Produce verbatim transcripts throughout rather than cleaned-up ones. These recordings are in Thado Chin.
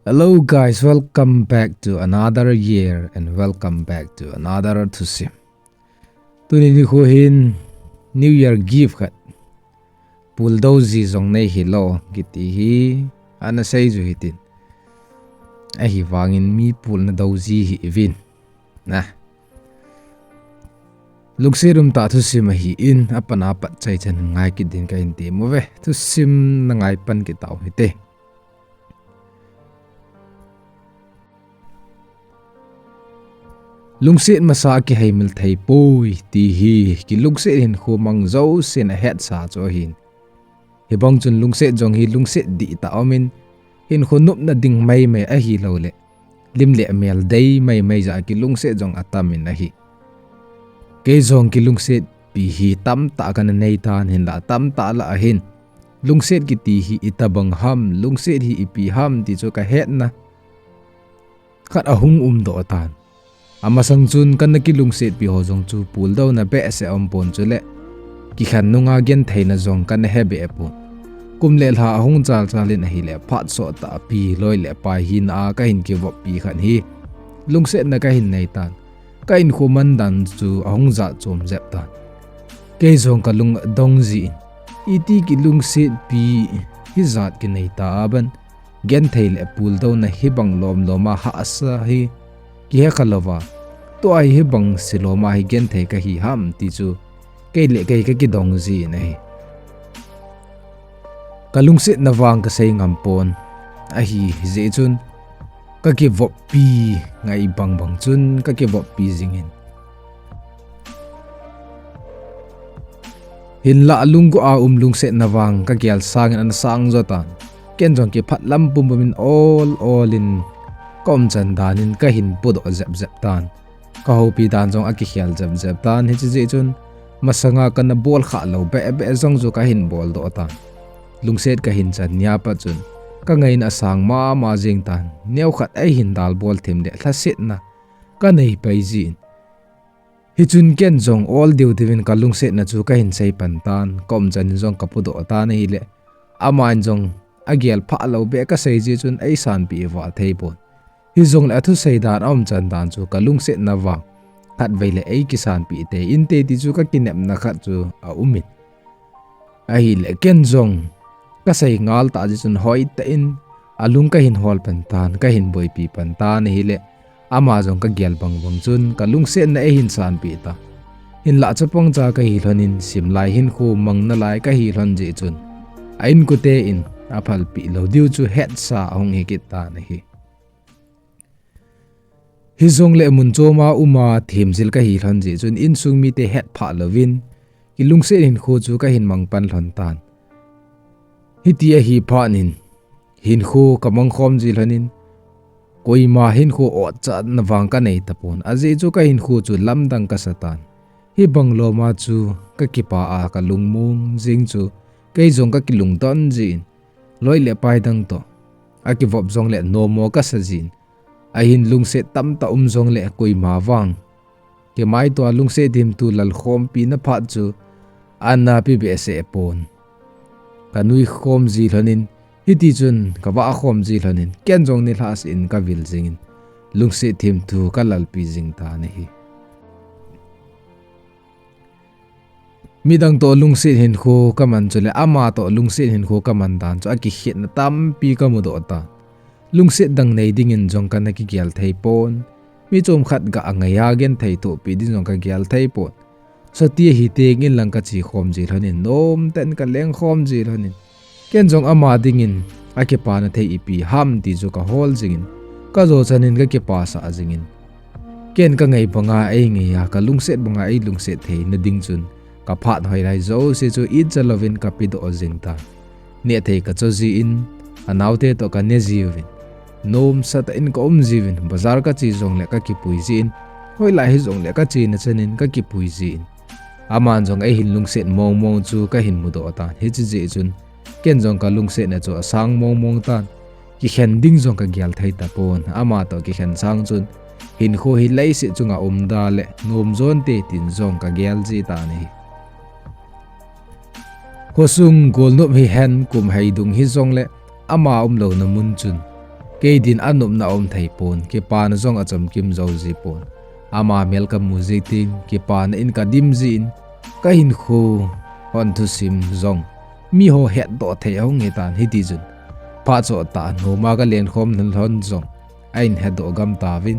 Hello guys, welcome back to another year and welcome back to another thusim. Tuni nikho hin New Year gift khat, pul dou ji jong nei hilou kiti hi ana sei ju hitin. Ahivangin mi pulna dou ji hih uvin. Na. Lungset umtah thusim ahin, apat apat chai chan ngai kit din kahin tem uve. Thusim na ngai pan kit tau hite. Lungset masa kiheimil thei poi ti hi, kilungset hinkho mang jousen ahetsa chu ahin. Hibang chun lungset jong hi lungset dihtah umin, hinkho nopna ding maimai ahilouleh, lim le mel dei maimai jeh a kilungset jong atamin ahi. Kei jong kilungsetpi hi tamtah kana nei tan, hinlah tamtah lah ahin, lungset kiti hi itobang ham, lungset hi ipi ham ti chu kahetna khat ahung umdoh tan. Amasang chun kana kilungsetpi ho jong chu puldouna behseh aumpon chuleh, kikhen nunga gentheina jong kana hebeh pon. Kum le lha ahung chalchalin ahileh, phat sottah pi loi le pai hina a kahin kivoppi khat hi lungsetna kahin nei tan. Kahinkho mandan chu ahung jat chom jep tan. Kei jong kalung adong jin, iti kilungsetpi hijat kinei ta aban, genthei le puldouna hibang lomlom a hahsa hi kihe khalouva, tua hi hibang se lom a hi genthei kahi ham ti chu kei le kei kakidong jin ahi. Kalungsetna vang kasei ngampon, ahijeh chun kakivoppi ngai bangbang chun kakivoppi jingin. Hinlah lunggu a um lungsetna vang kagel sangin ana sang jo tan. Ken jong kiphat lam pumpumin ol olin kaumchan danin kahin pudoh jepjep tan. Kahoupi dan jong akikhel jepjep tan, hiche jeh chun masanga kana bol khalou behbeh jong chu kahin boldoh tan. Lungset kahin chan nia pat chun kangaina asang mama jeng tan, neokhat eihin dalbol thim le lhasetna kanei pai jin. Hichun ken jong ol deudeuvin kalungsetna chu kahin sei pan tan, kaumchan in jong kapudoh tan ahileh, aman jong agel phalou beh kasei jeh chun eisanpeh vah theipon. Hijongleh athusei dan aumchan dan chu kalungsetna vang khatvei le eikisanpeh tei inte ti chu kakinepna khat chu aumin. Ahileh ken jong kasei ngal tah jeh chun hoitah in alung kahin hol pan tan, kahin boipi pan tan ahileh, ama jong kagel bangbang chun kalungsetna eihin sanpeh ta. Hinlah chapang cha kahi lhonin simlai hinkho mang nalai kahi lhon jeh chun a inkote in aphalpeh lou diu chu hetsa ahung hikit tan ahi. Hijongleh mun choma uma themjil kahi lhon jeh chun insung mite hetphah louvin, kilungset hinkho chu kahin mang pan lhon tan. Hiti ahi phatnin, hinkho kamang khom ji lhonin, koima hinkho otchatna vang kanei tapon, ajeh chu kahinkho chu lamdang kasa tan. Hibang loma chu kakipa a kalungmong jing chu, kei jong kakilungdon jin, loi le pai dang toh akivop jongleh nommo kasa jin, ahin lungset tamtah um jongleh koima vang kimaitoa lungset thimthu lalkhompi na phat chu ana pe behseh pon. Kanui khom ji lhonin, hitichun kavah khom ji lhonin, ken jong nilhah seh in kavil jingin, lungset thimthu kalalpi jing tan ahi. Midang toh lungset hinkho kaman chuleh ama toh lungset hinkho kaman dan chu akikhetna tampi kamudoh ta. Lungset dang nei dingin jong kana kigel thei pon. Mi chomkhat gah angaiya genthei thohpi ding jong kagel thei pon. Sotpi ahi tengin lang kache khom ji lhonin, nomtah in kaleng khom ji lhonin, ken jong ama dingin akipana thei ipi ham ti chu kahol jingin, kajo chanin kakipasah jingin, ken kangai banga eingaiya, kalungset banga eilungset theina ding chun kaphat hoilai jouse chu itcha louvin kapedoh jing ta. Nehthei kacho jin, anaote toh kane jiuvin, nomsatah in kaum jiuvin, bazar kache jongleh kakipui jin, hoilai hijongleh kachena chanin kakipui jin, aman jong eihin lungset mongmong chu kahin mudoh tan. Hiche jeh chun ken jong kalungsetna chu asang mongmong tan. Kikhen ding jong kagel thei tapon, ama toh kikhen sang chun hinkho hi leiset chunga umda leh nomjonte tin jong kagel ji tan ahi. Khosung golnop hihen, kum heidung hijongleh ama umlouna mun chun Kei din anopna aum thei pon, kipana jong achamkim jou ji pon. Ama mel kamu ji teng, kipana in kadim jin, kahinkho hon thusim jong miho hetdoh thei ahung hitan, hitichun phat chomtah noma kalen khom lhon jong ahin hedoh gam tauvin.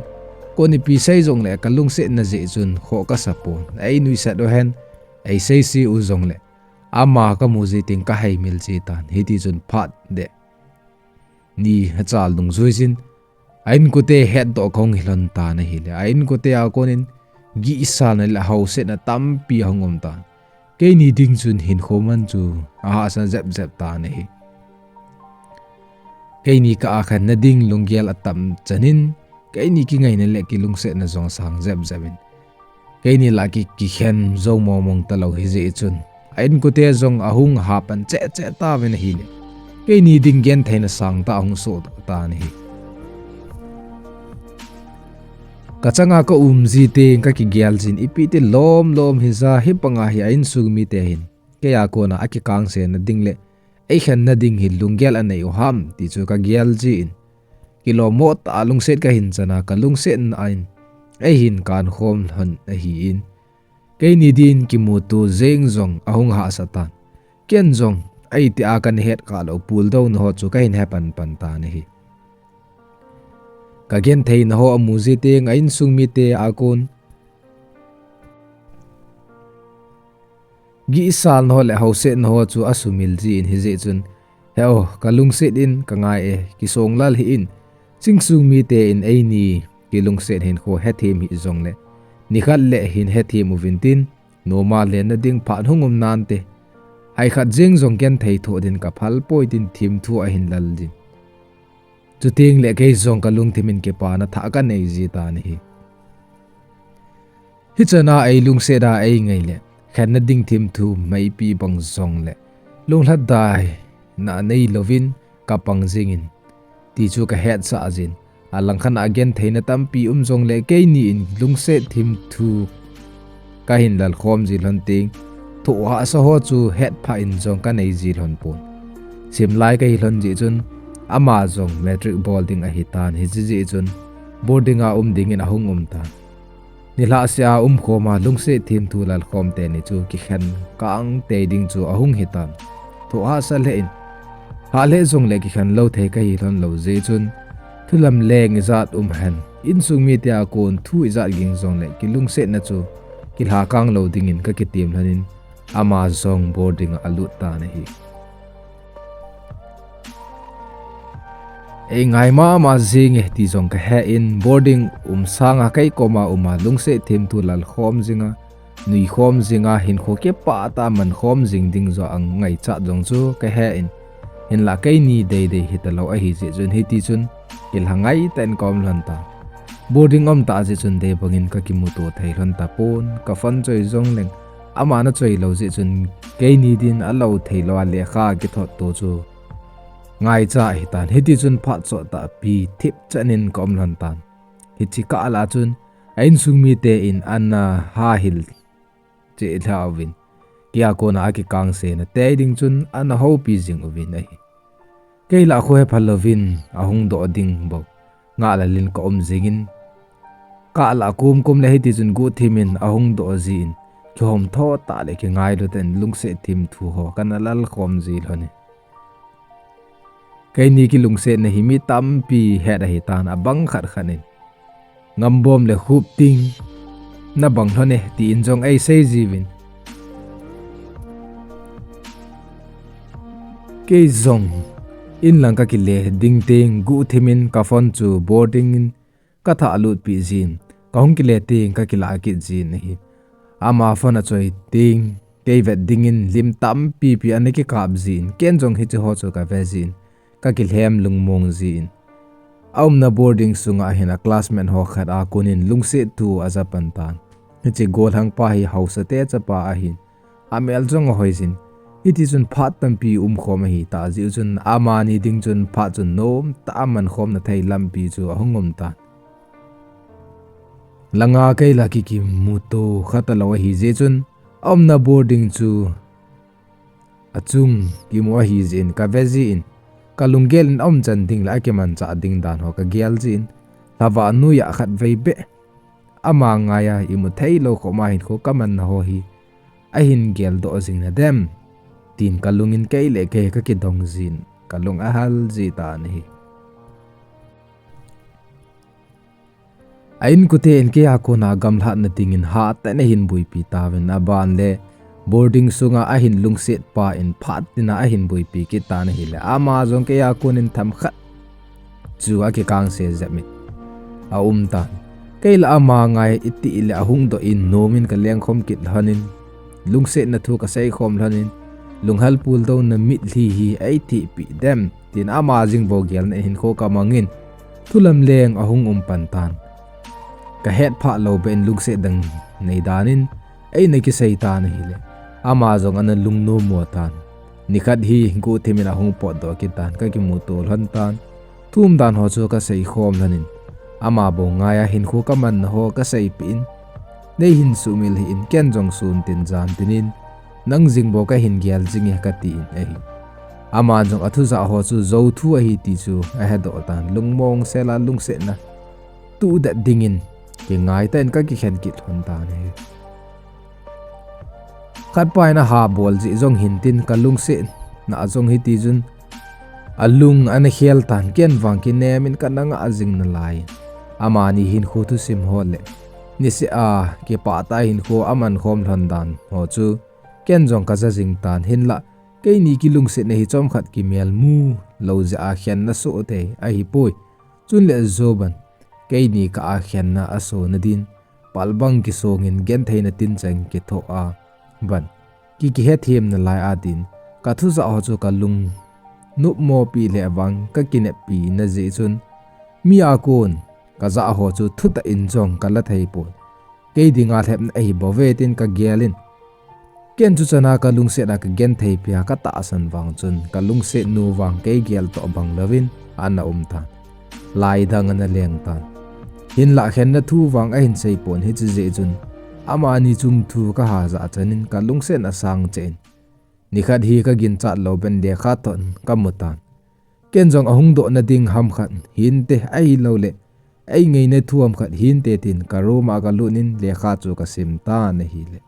Koni pi sei jongle kalungsetna jeh chun khoh kasa pon, einuisat uhen, eiseise u jongle ama kamu ji teng kaheimil ji tan, hitichun phat deh ni hachal dungjuijin, a-inkote hetdoh kahung hilhon tan ahile, a-inkote a konin gihsalna le haosetna tampi ahung um tan. Keini ding chun hinkho man chu ahahsa jepjep tan ahi. Keini kah a khenna ding lunggel atam chanin, keini kingaina le kilungsetna jong asang jepjep in, keini lah ki, kikhen jou mongmong talou hijeh chun, a-inkote jong ahung hapan chehcheh tauvin ahile, keini ding gentheina sangtah ahung sohdoh tan ahi. Kachanga kaum ji teng kakigel jin, ipi ti lomlom hija, hibanga hi a-insung mite hin keiya kona akikangse na ding le eikhen na ding hi lunggel anei u ham ti chu kagel jin, kilommo tah a lungset kahin chana, kalungsetna in eihin kankhom lhon ahin, keini din kimuto jeng jong ahung hahsa tan. Ken jong eitia kana het khalou puldouna ho chu kahin hepanpan tan ahi. Kagentheina ho amu ji teng a-insung mite a kon gihsalna ho le haosetna ho chu asumil jin, hijeh chun, he o, kalungset in kangai e, kisonglal hih in, chingsung mite in eini kilungset hinkho hethem hih jongle, nikhat le hin hethem uvin tin, noma lenna ding phat hung um nante, haikhat jeng jong genthei thoh din kaphal poi tin thimthu ahin lal jin. Chuteng le kei jong kalungthim in kipana thah kanei ji tan ahi. Hichana eilungset a eingai le khenna ding thimthu meipi bang jongle lunglhadaina neilouvin kapang jingin, ti chu kahetsah jin. Alangkhat a gentheina tampi um jongle keini in lungset thimthu kahin lalkhom ji lhon teng, thoh hahsa ho chu hetphah in jong kanei ji lhon pon. Simlai kahi lhon jeh chun, ama jong matric bol ding ahitan, hijeh chun boarding a um dingin ahung um tan. Nilhah seh a umkhom a lungset thimthu lalkhom teni chu kikhen kang tei ding chu ahung hitan. Thoh hahsa lheh in, hah lheh jongle kikhen lou thei kahi lhon lou jeh chun, thulam leng ijat um hen, insung mite a kon thu ijat ging jongle kilungsetna chu kilha kang lou dingin kakitem lhonin, ama jong boarding a alut tan ahi. Eingai mama jinge ti jong kahen, boarding um sanga kei koma uma lungset thimthu lalkhom jinga, nuikhom jinga, hinkho kipah tah a mankhom jing ding joh angaichat jong chu kahen, hinlah keini deidei hitalou ahijeh chun hitichun kilha ngaitah in kaum lhon tan. Boarding um tah jeh chun deibangin kakimuto thei lhon tapon, kaphone choi jongleng ama ana choi lou jeh chun keini din alou theilou a lekha kithot to chu ngaicha ahitan. Hitichun phat chomtah pi thipchan in kaum lhon tan. Hiche kah lah chun a insung mite in ana hahil cheh lhauvin, keia kona akikangsena tei ding chun ana houpi jing uvin ahi. Kei lah kho hepha louvin ahung doh ding bou ngahlel in kaum jingin, kah lah komkom le hitichun guhthim in ahung doh jin, kihom tho tah le kingailu tah in lungset thimthu ho kana lalkhom ji lhon e. Keini kilungsetna hi mi tampi het ahitan, abang khat khat in, ngambom le khup ding nabang lhon e tin jong eisei jiuvin, kei jong inlang kakile ding teng guhthim in kaphone chu boarding in kathah lutpeh jin, kahung kile teng kakilah kit jin ahi. Ama phone achoi teng kei vet dingin lim tampipi ana kikap jin, ken jong hiche ho chu kave jin, kakilhem lungmong jin, aumna boarding sunga hin a classmate ho khat a konin lungset thu ajapan tan. Hiche golhangpa hi haosate chapa ahin, amel jong ahoi jin. Hitichun phat tampi umkhom ahitah jeh chun amani ding chun phat chu nomtah a mankhomna thei lampi chu ahung um tan. Langa kei lah kikimuto kha talou ahijeh chun, aumna boarding chu achung kimu ahijeh in kave jin, Kalunggel in aum chan ding le akimanchah ding dan ho kagel jin, lhavah noiya khatvei beh ama ngaiya imu theilou khop ma hinkho kamanna ho hi ahin geldoh jing nadem, tin kalung in kei le kei kakidong jin, kalung ahal ji tan ahi. A inkote in keia kona gamlhatna dingin hatah in ahin boipi tauvin, aban le boarding sunga ahin lungset pa in phat tina ahin boipi kit tan ahile, ama jong keia konin themkhat chu akikangse jep in aum tan. Kei le ama ngai iti le ahung doh in, nom in kalengkhom kit lhonin, lungsetna thu kaseikhom lhonin, lunghel puldouna mitlhi hi eithehpi dem, tin ama jing bou gelna in hinkho kamangin, thulam leng ahung um pan tan. Kahet phah lou beh in lungset dang nei danin eina kisei tan ahile, ama jong ana lungnom mo tan. Nikhat hi guhthim in ahung potdoh kit tan, kakimuto lhon tan. Thu umdan ho chu kaseikhom lhonin, ama bou ngaiya hinkho kamanna ho kaseipeh in, nei hin sumil hih in, ken jong sun tin jan tinin nang jing bou kahin gel jing e katin ahi. Aman jong athujah ho chu jou thu ahi ti chu ahedoh tan, lungmong sela lungsetna tuhdet dingin kingaitah in kakikhen kit lhon tan ahi. Khatpa in aha bol jeh jong hintin, kalungsetna jong hiti chun alung ana khel tan, ken vang kinem in kana ngah jing nalai. Amani hinkho thusim ho le niseh a kipah tah a hinkho amankhom lhon dan ho chu ken jong kaja jing tan, hinlah keini kilungsetna hi chomkhat kimelmu lou jeh a khenna soh thei ahipoi. Chun le Job in keini kah a khenna asona din, palbang kisongin gentheina tincheng kithoh a ban, ki kihethem nalai a din, kathujah ho chu kalung nopmopi le vang kakineppi na jeh chun, mi a kon kajah ho chu thutah in jong kala thei pon, kei dinga lhepna ahibouve tin kagelin, ken chu chana kalungset a kagentheipi a katahsan vang chun, kalungsetnu vang kei gel toh bang louvin ana um tan. Lai dang ana leng tan. Hinlah khenna thu vang ahin seipon, hiche jeh chun amani chung thu kaha jah chanin kalungset asang cheh in, nikhat hi kaginchat lou beh in lekha thot kamu tan. Ken jong ahung dohna ding hamkhat hinte, ahilouleh eingaina thu hamkhat hinte tin ka room a kalut in lekha chu kasim tan ahile,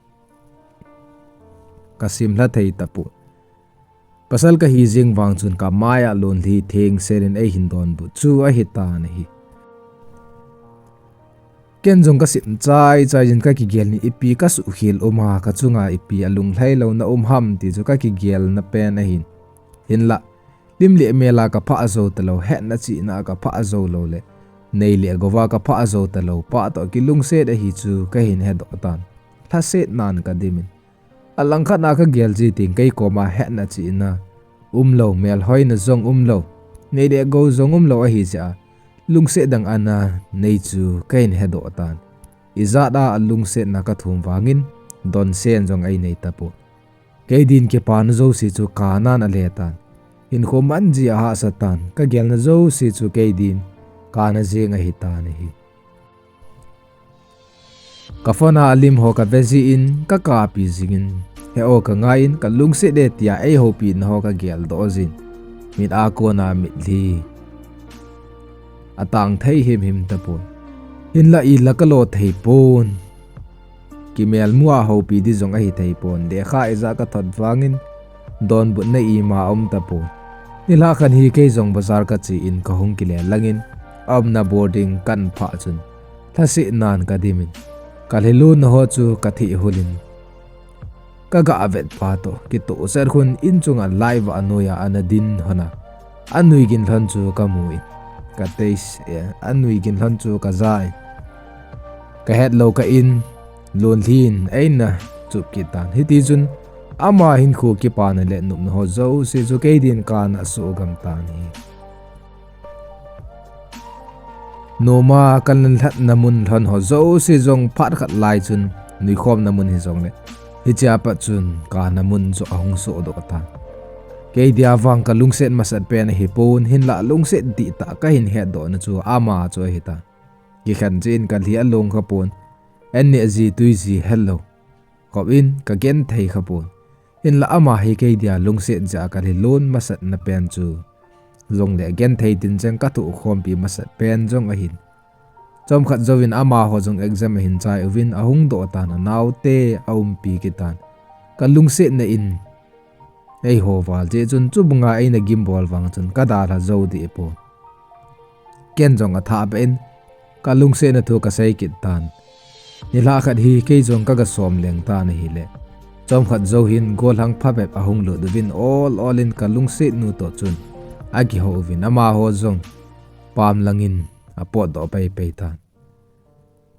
kasim lha thei tapon. Pasal kahi jeng vang chun kamai a lonlhi thengsel in eihin donbut chu ahitan ahi. Ken jong kasim chaichai jin kakigel in, ipi kasuhkhel um a, kachunga ipi alunglhai louna um ham ti chu kakigelna pen ahin. Hinlah, lim le mel a kaphah jou talou, hetna chihna a kaphah jou lou le nei le gou a kaphah jou talou pa toh kilungset ahi chu kahin hedoh tan. Lhasetnan kadimin, alangkhat a kagel ji teng kei koma hetna chihna umlou, melhoina jong umlou, nei le gou jong umlou ahi jeh a, lungset dang ana nei chu kahin hedoh tan. Ijat a alungsetna kathum vangin donsen jong einei tapon. Kei din kipana jouse chu kanan ale tan. Hinkho man ji ahahsa tan. Kagelna jouse chu kei din kana jeng ahitan ahi. Ka phone a alim ho kave jin, kakapi jingin, he o kangaiyin, kalungset e tia eihoupina ho kageldoh jin, mit a kona mitlhi atang thei himhim tapon. Hinlah ila kalo thei pon. Kimelmu a houpi di jong ahi thei pon. Lekha ijat kathot vangin donbutna ima aum tapon. Nilhah khat hi kei jong bazar kachen kahung kile langin, aumna boarding kahin phah chun, lhasetnan kadimin, kalhilunna ho chu kathehhul in, kaga vetpa toh kitoh chet khun in chunga light vah noiya ana din lhon a, anui gin lhon chu kamun, ka taste e, anui gin lhon chu kajan, kahetlou kah in lonlhin eina chup kit tan. Hitichun ama hinkho kipana le nopna ho jouse chu kei din kana sohgam tan ahi. Noma kalhunglhatna mun lhon ho jouse jong phat khat lai chun nuikhomna mun hijongle, hichea pat chun kana mun joh ahung sohdoh tan. Kei dia vang kalungset masat pen ahipon, hinlah lungset dihtah kahin hetdohna chu ama chu ahitan. Kikhen cheh in kalhi along khapon, an neh ji tui ji helou khop in kagenthei khapon. Hinlah ama hi kei dia lungset jeh a kalhilun masatna pen chu jongle genthei tin cheng ka thoh khompi masat pen jong ahin. Chomkhat jouvin amaho jong exam ahin chai uvin ahung doh tan, anaote aumpi kit tan. Ka lungsetna in eiho val jeh chun chubanga eina gimbol vang chun ka dalha jou deh pon. Ken jong athah beh in ka lungsetna thu ka sei kit tan. Nilhah khat hi kei jong ka ga som leng tan ahile, chomkhat jou hin gollhang phabep ahung lut uvin ol ol in ka lungsetnu toh chun akihou uvin amaho jong pam langin apotdoh peipei tan.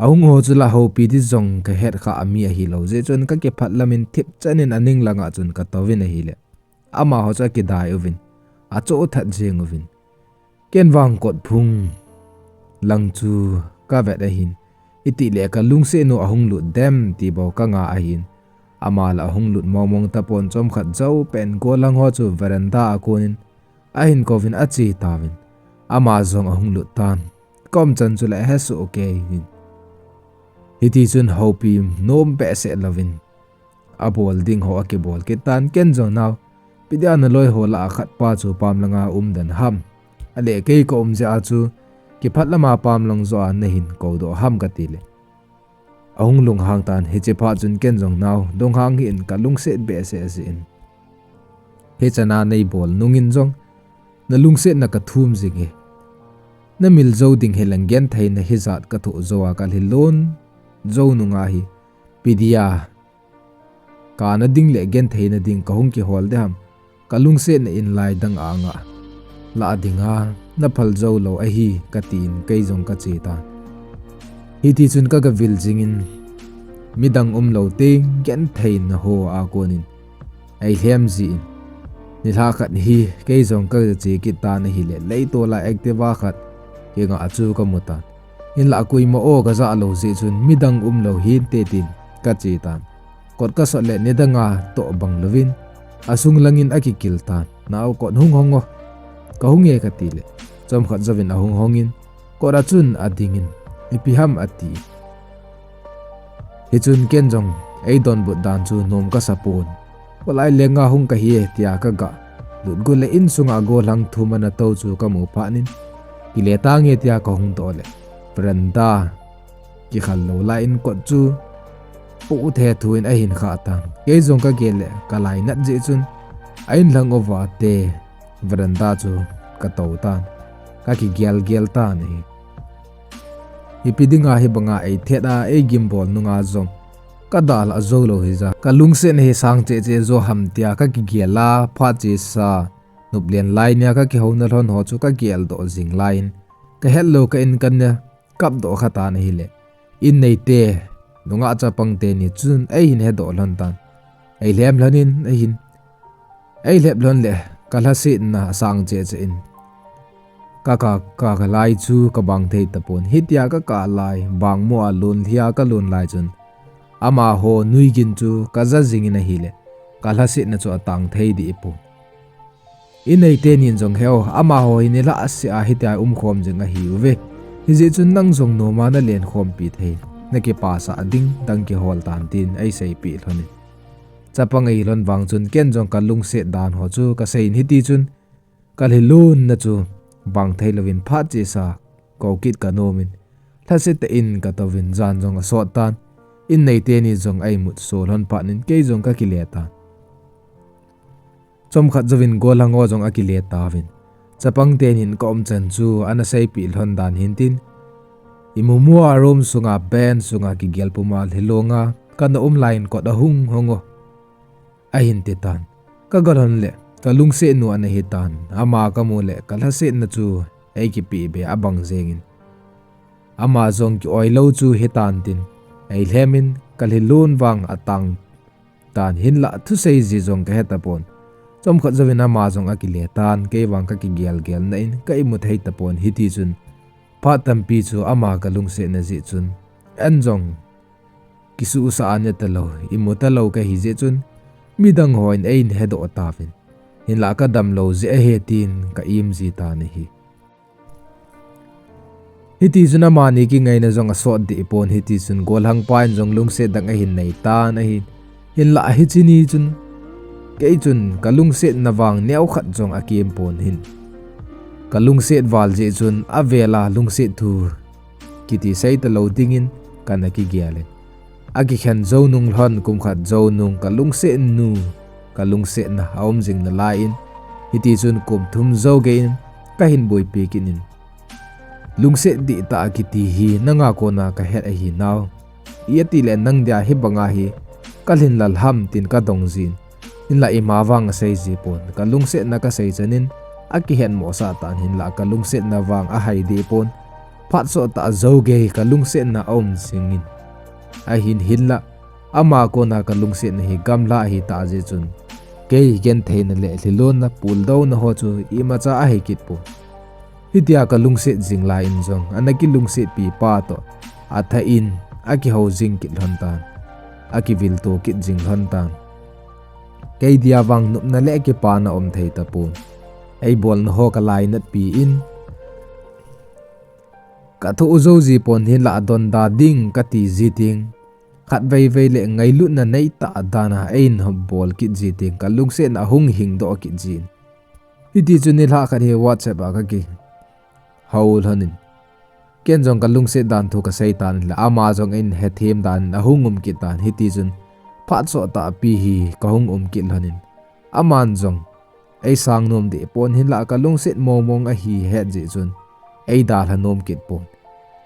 Ahung ho chu la houpi ding jong ka het kha a mi ahilou jeh chun ka kiphat lamin thip chan in aning langa chun ka touvin ahile, amaho chu akidai uvin, achoh that jeng uvin. Ken vang kot phung lang chu ka vet ahin, itih le ka lungsetnu ahung lut dem ti bou ka nga ahin. Ama la ahung lut mong mong tapon, chomkhat jou pen gollhang ho chu veranda a konin ahin kouvin ache tauvin. Ama jong ahung lut tan. Ka um chan chu la hesoh kei in. Hiti chun houpi nom behseh louvin abol ding ho akibol kit tan, ken jong nao, ipi dia na loi ho lah a khat pa chu pam langa um den ham? Ahile kei ka um jeh a chu kiphat lama pam lang joh a nahin koudoh ham ka ti le, ahung lunghang tan. Hiche phat chun ken jong nao, lunghang hih in, ka lungset behseh jeh in. Hichana nei bol nungin jong na lungsetna ka thum jing e. Na mil jou ding hi lang genthei na hijat ka thoh jou a ka lhilon jou nunga hi, ipi dia kana ding le genthei na ding ka hung kihol ding ham? Ka lungsetna in lai dang anga lah dinga na phal jou lou ahi, ka tin kei jong ka che tan. Hiti chun ka ga vil jingin, midang umlou teng genthei na ho a konin ei lhem jin. Nilhah khat hi kei jong ka che kit tan ahile, leitol a Activa khat kinga chu ka mu tan. Hinlah koima o ka ja lou jeh chun midang umlou hinte tin ka che tan. Kot ka sot le nidanga toh bang louvin asung langin akikil tan. Nao, kot hung hong o, ka hung e ka ti le, chomkhat jouvin ahung hongin, kot a chun adingin, ipi ham ati. Hichun ken jong ei donbut dan chu nom ka sa pon. Kolai lenga hung ka hi e tia ka ga lut got le insunga gollhang thum ana tou chu ka mu phat in, kile tange tia ka hung doh le, veranda kikhal lou lai in kot chu pu the thu in ahin khah tan. Kei jong ka gel le ka lainat jeh chun a inlang uva te veranda chu ka tou tan, ka kigel gel tan ahi. Ipi dinga hibanga ei thet a ei gimbol nunga jong ka dalha jou lou hija, ka lungsetna hi sang cheh cheh jo ham tia ka kigel a, phat chesa nuplen lai nia ka kihouna lhon ho chu ka geldoh jing lai in, ka hetlou kah in ka na kapdoh kha tan ahile, in neite nungah chapang teni chun eihin hedoh lhon tan. Ei lhem lhon in eihin, ei lhep lhon le ka lhasetna asang cheh cheh in, ka kah, ka kah lai chu ka bang thei tapon. Hitia ka kah lai, bangmo a lonlhia ka lon lai chun, amaho nuigin chu ka ja jingin ahile, ka lhasetna chu atang thei deh pon. In neite nin jong he o, amaho hi nilhah seh a hitia umkhom jing ahiuve. Hijeh chun nang jong noma na lenkhompi thei, na kipasah ding dang kihol tan, tin ei seipeh lhon in, chapang ei lhon vang chun ken jong ka lungset dan ho chu ka sei in, hiti chun ka lhilunna chu bang theilouvin phat chesa kou kit ka nom in, lhase tah in ka touvin, jan jong asot tan. In neite ni jong a imut so lhon phat in kei jong ka kile tan. Chomkhat jouvin gollhang ho jong akile tauvin, chapang tenin ka umchan chu ana seipeh lhon dan hintin, imumu a room sunga bench sunga kigel puma lhilonga ka na um lai in kot ahung hong o, ahin ti tan. Ka ga lhon le ka lungset nu ana hi tan, ama ka mu le ka lhasetna chu ei kipeh be abang jengin, ama jong ki-oi lou chu hitan tin, ei lhem in ka lhilun vang atang tan, hinlah thusei ji jong ka he tapon. Chomkhat jouvin ama jong akile tan, kei vang ka kigel gel na in ka imu thei tapon, hiti chun phat tampi chu ama ka lungsetna jeh chun an jong kisuhsah ane talou, imu talou ka hi jeh chun midang hon eihin hedoh tauvin, hinlah ka damlou jeh ahi tin ka im ji tan ahi. Hiti chun amani kingaina jong asot deh pon, hiti chun gollhang pa in jong lungset dang ahin nei tan ahi. Hinlah hiche ni chun kei chun ka lungsetna vang neokhat jong akem pon hin, Ka lungset val jeh chun avel a lungset thu kiti sei talou dingin kana kigel in. Akikhen jou nung lhon kum khat jou nung ka lungset nu, ka lungsetna aum jing nalai in, hiti chun kum thum jou gei in kahin boipi kit in. Lungset dihtah kiti hi nanga kona kahet ahi nau. Ijeh inem itile nang dia hibanga hi kalhin lal ham tin kadong jin. Hinlah ima vang asei ji pon. Ka lungsetna kasei chan in, akihet mohsah tan hinlah ka lungsetna vang ahai deh pon. Phat sottah jou gei ka lungsetna aum jing in. Ahin hinlah, ama kona ka lungsetna hi gamla ahitah jeh chun, kei gentheina le lhilonna puldouna ho chu imacha ahi kit pon. Hitia ka lungset jing lai in jong, ana kilungsetpi pa toh athah in, akihou jing kit lhon tan. Akivil to kit jing lhon tan. Kei dia vang nopna le kipana um thei tapon. Eibolna ho kalainatpi in, kathoh jou ji pon hinlah donda ding kati ji teng, khatvei vei le ngailutna neitah dan a eihin bol kit ji teng, ka lungsetna ahung hingdoh kit jin. Hiti chun nilhah khat hi WhatsApp a kakihou lhon in. Ken jong ka lungset dan thu kasei tan le ama jong eihin hethem dan in ahung um kit tan, hiti chun phat sottah pi hi kahung um kit lhon in. Aman jong eisang nom deh pon hinlah ka lungset mong mong ahi het jeh chun eidalha nom kit pon.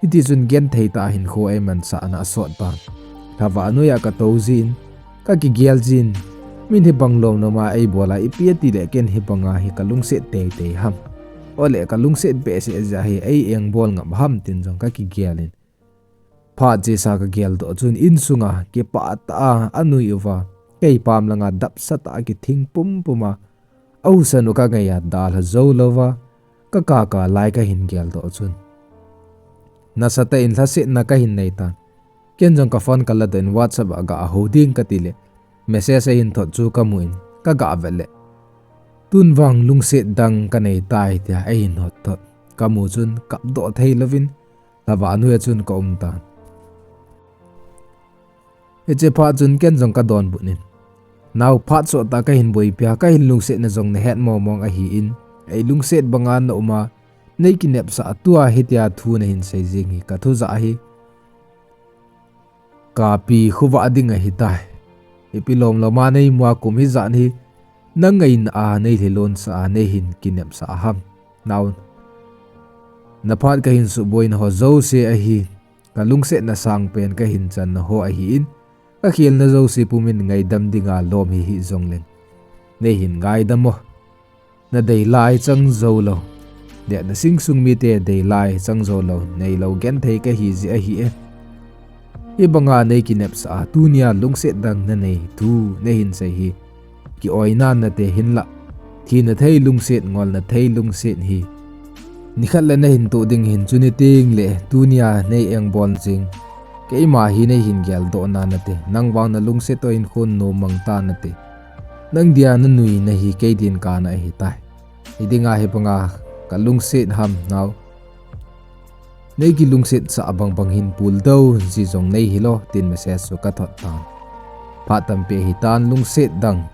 Hiti chun genthei tah a hinkho eimansahna asot tan. Lhavah noiya katou jin, kakigel jin, min hibang lomlom a eibol a ipi atile ken hibanga hi ka lungset teitei ham. Ole ka lungset behseh jeh a hi eiengbol ngap ham tin jong kakigel in. Phat chesa kageldoh chun insunga kipah tah a anui uva, kei pam langa dapsa tah a kithing pumpum a, ahusa nu kangai a dalha jou louva, kakaka lai kahin geldoh chun, nasatah in lhasetna kahin nei tan. Ken jong ka phone kaladoh in WhatsApp a gahou ding katile, message ahin thot chu kamu in, kagah vet le, tun vang lungset dang kanei tai tia eihin thot thot kamu chun kapdoh thei louvin, lhavah noiya chun kaum tan. Hiche phat chun ken jong kadonbut in, nao, phat sottah kahin boipi a, kahin lungsetna jong nahet mong mong ahin, eilungset banga naum a, neikinepsah a tua hitia thu nahin sei jing hi kathujah ahi. Kapi khovah ding ahitai. Ipi lomlom a neimu a kum hijat hi, nangaina a neilhilonsah a neihin kinepsah ham. Nao, naphat kahin suhboina ho jouse ahi, ka lungsetna sangpen kahin channa ho ahin, kakhelna jouse pumin ngaidam dinga lom hihih jongleng, neihin ngaidam o. Nadei lai chang joulou, le nasing sung mite dei lai chang joulou neilou genthei kahi jeh ahi e. Hibanga neikinepsah a tunia lungset dang nanei thu neihin sei hi, ki-oina nate hinlah, thina thei lungset, ngolna thei lungset hi nikhat le nahin toh ding hin, chuni tengle tunia neiengbol jing, keima hi neihin geldohna nate, nang vang nalungset toh hinkho nom mang ta nate. Nang dia nanuina hi kei din kana ahitai. Hidinga hibanga ka lungset ham nao. Neikilungsetsah bangbang hin puldou ji jong neihilou tin message chu kathot tan. Phat tampi ahitan lungset dang,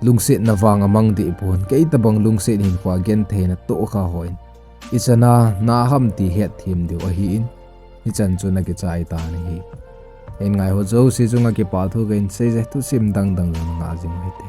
lungsetna vang amang deh pon, kei tobang lungset hinkhoa genthei natoh kha hon, ichana na ham ti hetthem diu ahin, hichan chu nakichai tan ahi. Hin ngai ho jouse chunga kipathu kahin seije, thusim dangdang jong ngah jing uhite.